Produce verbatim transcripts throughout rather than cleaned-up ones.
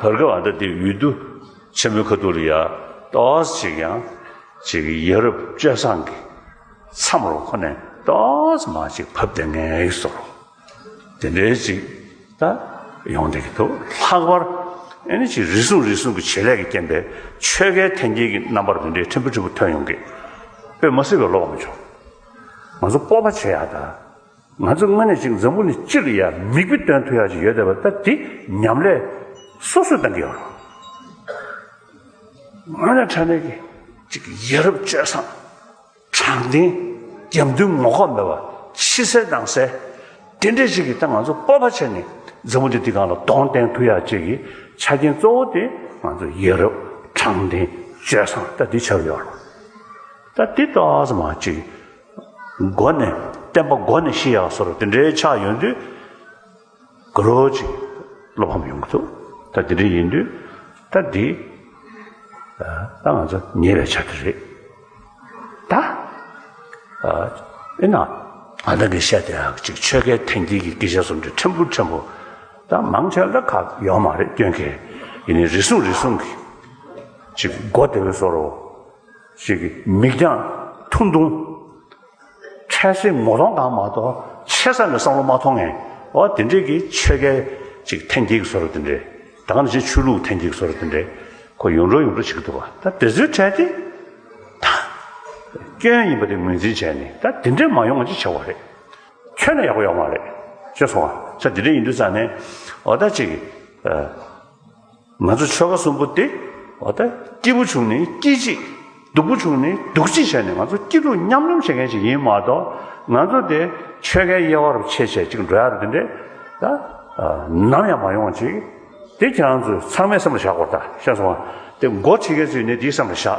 བར་སྐབས་ཨ་ད་དེ་འོས་བསྡུ་ཆེན་མོའི་ཁ་ཐུག་ལ་ཡ་ཏོག་ཙམ་ཅིག་ཡང་ཅིག་ཡ་རབས་སྤྱོད་བཟང་གི་མཚམས་རུ་ཁོ་ནས་ཏོག་ཙམ་མ་ཅིག་བབས་བསྡད་ངེས་བཟོ་རུ། དེ་འདྲའི་ཅིག་ད་ཡོང་བསྡད་ཀྱི་འདུག་ལྷག་པར་ཨེ་ནི་ཅིག་རེ་ཟུང་རེ་ཟུང་གི་བྱེད་ལས་ཀྱི་རྐྱེན་པས་ཆོལ་ཁའི་འཐེན་འཁྱེར་གྱི་རྣམ་པར་དེ་འདྲའི་ཕྲན་བུ་ཕྲན་བུ་ཐོན་ཡོང་གི། དཔེ་མ་སྲིད་པའི་བློ་ཁོག་མི་བྱུང་། ང་ཚོ་སྤོབས་པ་བྱེད་ཡག་ད། ང་ཚོ་དངོས་གནས་ཅིག་འཛམ་བུ་གླིང་སྤྱི་ལ་ཡ་མིག་དཔེ་སྟོན་ཐུབ་ཡག་ཅིག་ཡོད་བསྡད་པ་ད་དེ་ཉམས་ལེན་སོ་སོས་གཏང་གི་ཡོད་རེད། དངོས་གནས་དྲང་གནས་ཀྱི་ཅིག་ཡ་རབས་སྤྱོད་བཟང་། དྲང་བདེན། རྒྱབ་མདུན་ངོ་ལྐོག་མེད་པ། ཕྱི་གསལ་ནང་གསལ། དེ་འདྲས་ཅིག་གིས་ད་ང་ཚོ་སྤོབས་པ་བྱས་ནས་འཛམ་བུ་གླིང་འདི་སྒང་ལ་གདོང་བསྟན་ཐུབ་ཡག་ཅིག་གི་ཆ་རྐྱེན་གཙོ་བོ་དེ་ང་ཚོ་ཡ་རབས་དྲང་བདེན་སྤྱོད་བཟང་ད་འདི་ཆགས་ཡོད་རེད། ད་འདི་ཏོག་ཙམ་མ་ཅིག་མགོ་ནས་བསྟན་པ་མགོ་ནས་ཤེས་ཡག་བཟོ་འདྲ་དེ་འདྲའི་ཆགས་ཡོང་དུས། དགའ་རབ་ཅིག་བློ་ཕམ་ཡོང་གི་འདུག་ད་དེ་འདྲ་ཡིན་དུས་ད་འདི་ད་ང་ཚོ་ཉེས་པའི་ཆ་དེ་རེད། ད་ཨེ་ན་ཨ་ད་གི་བཤད་དེ་ཡག་ཅིག་ཆོལ་ཁའི་འཐེན་འཁྱེར་གྱི་སྐད་ཆ་གསུམ་དེ་ཕྲན་བུ་ཕྲན་བུ་ད་མང་ཆེ་ལ་ཁག་ཡོད་མ་རེད་སྐྱོན་གལ། ཡིན་ནའི་རེ་ཟུང་རེ་ཟུང་གི་ཅིག་མགོ་དེ་བས་བཟོ་རོ། ཅིག་མིག་རྒྱང་ཐུང་ཐུང་། འཕྲལ་སེལ་ངོ་གདོང་གང་མ་གཏོགས་ཆེ་ས་ནས་བསམ་བློ་མ་ཐོངས་ངས། འོ་དེ་འདྲས་ཀྱི་ཆོལ་ཁའི་ཅིག་འཐེན་འཁྱེར་གྱི་བཟོ་འདྲ་དེ་འདྲས། ད་ག་ནང་བཞིན་ཆོས་ལུགས་འཐེན་འཁྱེར་གྱི་བཟོ་འདྲ་དེ་འདྲས་ཁོ་ཡོང་འགྲོ་ཡོང་འགྲོ་བྱེད་ཀྱི་འདུག་བ། ད་དེ་ཚོའི་གྲས་དེ་ད་སྐྱོན་ཡིན་པ་དེ་ངོས་འཛིན་བྱས་ནས་ད་དེ་འདྲས་མ་ཡོང་བ་ཅིག་བྱ་བ་རེད། ཁྱོན་ནས་ཡག་པོ་ཡོང་མ་རེད། ཤེས་སོང་ང་། ས་དེ་འདྲས་ཡིན་དུས་ཙང་ནས་འོ་ད་ཅིག་ཨ། ང་ཚོ་ཆོལ་ཁ་གསུམ་པོ་དེ་འོ་ད་སྐྱིད་པོ་བྱུང་ནས་སྐྱིད་གཅིག་སྡུག་པོ་བྱུང་ནས་སྡུག་གཅིག་བྱས་ནས་ང་ཚོ་སྐྱིད་སྡུག་མཉམ་མཉམ་བྱེད་མཁན་ཞིག་ཡིན་མ་གཏོགས་ང་ཚོ་དེ་ཆོལ་ཁའི་དབྱེ་བ་རུ་ཕྱེ་བྱས་ཅིག་འགྲོ་ཡག་རུ་དེ་འདྲས་ད་ནམ་ཡང་མ་ཡོང་བ་ཅིག་དེ་ཁྱེད་རང་ཚོས་ཚང་མས་སེམས་ལ་བཞག་དགོས་རེད་ད། ཤེས་སོང་ང་། དེ་འགོ་ཁྲིད་མཁན་ཚོས་ནི་དེའི་སེམས་ལ་བཞག་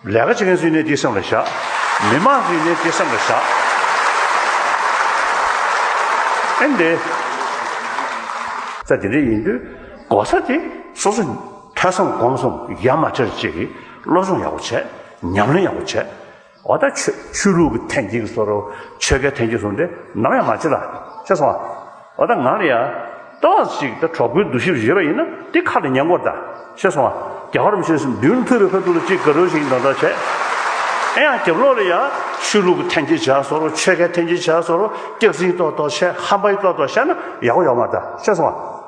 ལས་ཀ་བྱེད་མཁན་ཚོས་ནི་དེའི་སེམས་ལ་བཞག་མི་མང་ཚོས་ནི་དེའི་སེམས་ལ་བཞག་ཨེ་འདི། ས་དེ་འདྲ་ཡིན་དུས་གོ་ས་དེ་སོ་སོ་ཐོས་བསམ་སྒོམ་གསུམ་ཡ་མ་བྲལ་ཅིག་གིས་སློབ་སྦྱོང་ཡག་པོ་བྱས། ཉམས་ལེན་ཡག་པོ་བྱས། འོ་ད་ཆོས་ཆོས་ལུགས་ཀྱི་འཐེན་འཁྱེར་གྱི་བཟོ་འདྲ། ཆོལ་ཁའི་འཐེན་འཁྱེར་བཟོ་འདྲ་ནམ་ཡང་མ་བྱེད་ལ། ཤེས་སོང་ང་། འོ་ད་ང་ལ་ཡ་ཏོག་ཙམ་ཅིག་ད་གྲོགས་པོའི་འདུ་ཤེས་ཡོད་པ་ཡིན་ན་དེ་ཁ་ལ་ཉན་དགོས་ད། ཤེས་སོང་ང་། རྒྱལ་བ་རིན་པོ་ཆེ་མདུན་ཐུག་པའི་ཁ་ཐུག་ལ་ཅིག་དགའ་རབ་ཞིག་ཡིན་དོན་དག་བྱས། ཨེ་ཡང་རྒྱབ་ལོགས་ལ་ཡ་ཆོས་ལུགས་ཀྱི་འཐེན་འཁྱེར་བྱས་བཟོ་འདྲ། ཆོལ་ཁའི་འཐེན་འཁྱེར་བྱས་བཟོ་འདྲ། སྐྱག་རྫུན་ཏོག་ཏོག་བཤད། ཧམ་པ་ཡི་ཏོག་ཏོག་བཤད་ན་ཡག་པོ་ཡོད་མ་རེད་ད། ཤེས་སོང་ང་།